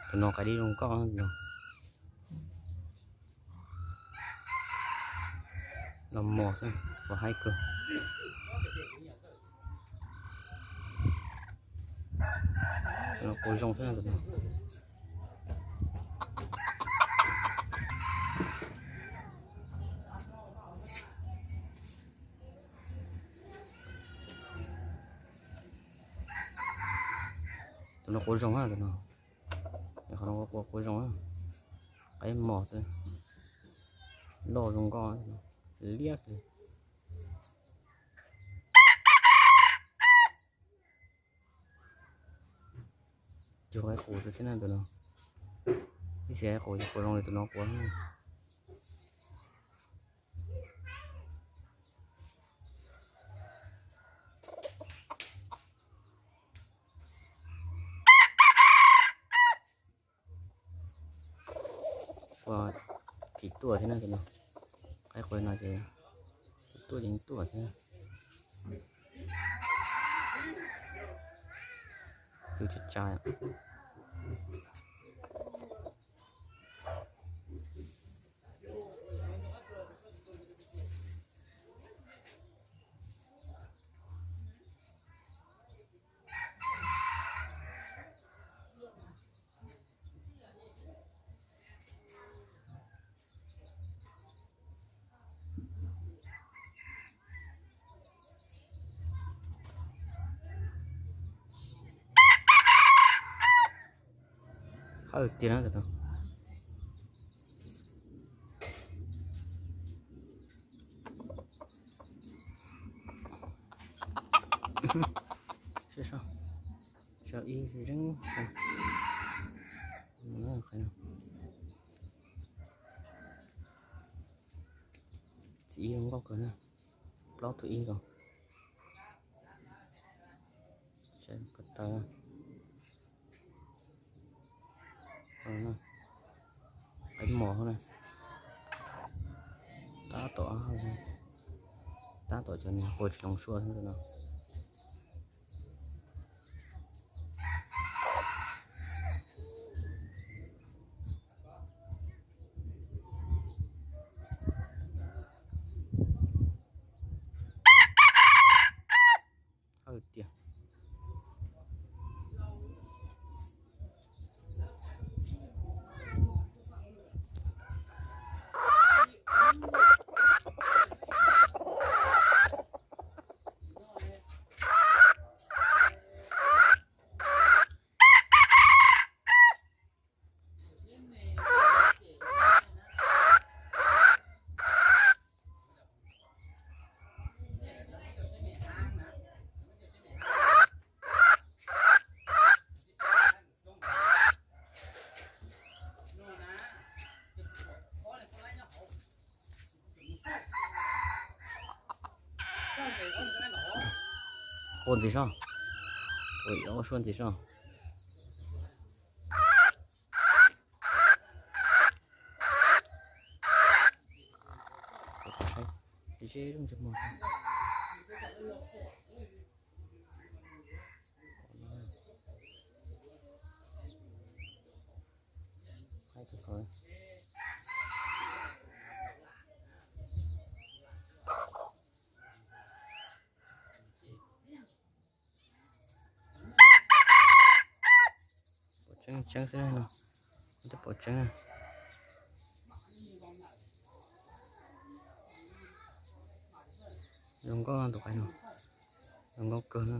Tus no qaib dib zoo nkauj no. Los mos xwb, los haib kawg. Tus no quav zoo xwb tus no. Tus no quav zoo tus no. Qhov no quav zoo, qaib mos xwb, loj zoo nkauj, liab li. Cug qaib qus xwb thiab na tus no. Ib txhia qaib qus, quav zoo li tus no quav. Ua, phim tuaj thiab na tus no. Qaib qus no ces phim tuaj ces tuaj thiab. Tus tsa tsa. Hawj tiag na tus no. Saib, saib ib zeeb. Txiv ib zoo nkauj kawg na. Plaub tus ib nkaus. Saib ko taw. Qaib mos na. Tab tom, tab tom cov niag qua tsis hloov suab xwb no. Hawj tiag. Qua ntxiv soj. Ua suab ntxiv soj. Saib, ze zoo ntsej muag. Pom tseeb tseeb xwb no, twb pom tseeb na. Zoo nkauj tus qaib no, zoo nkauj kawg no.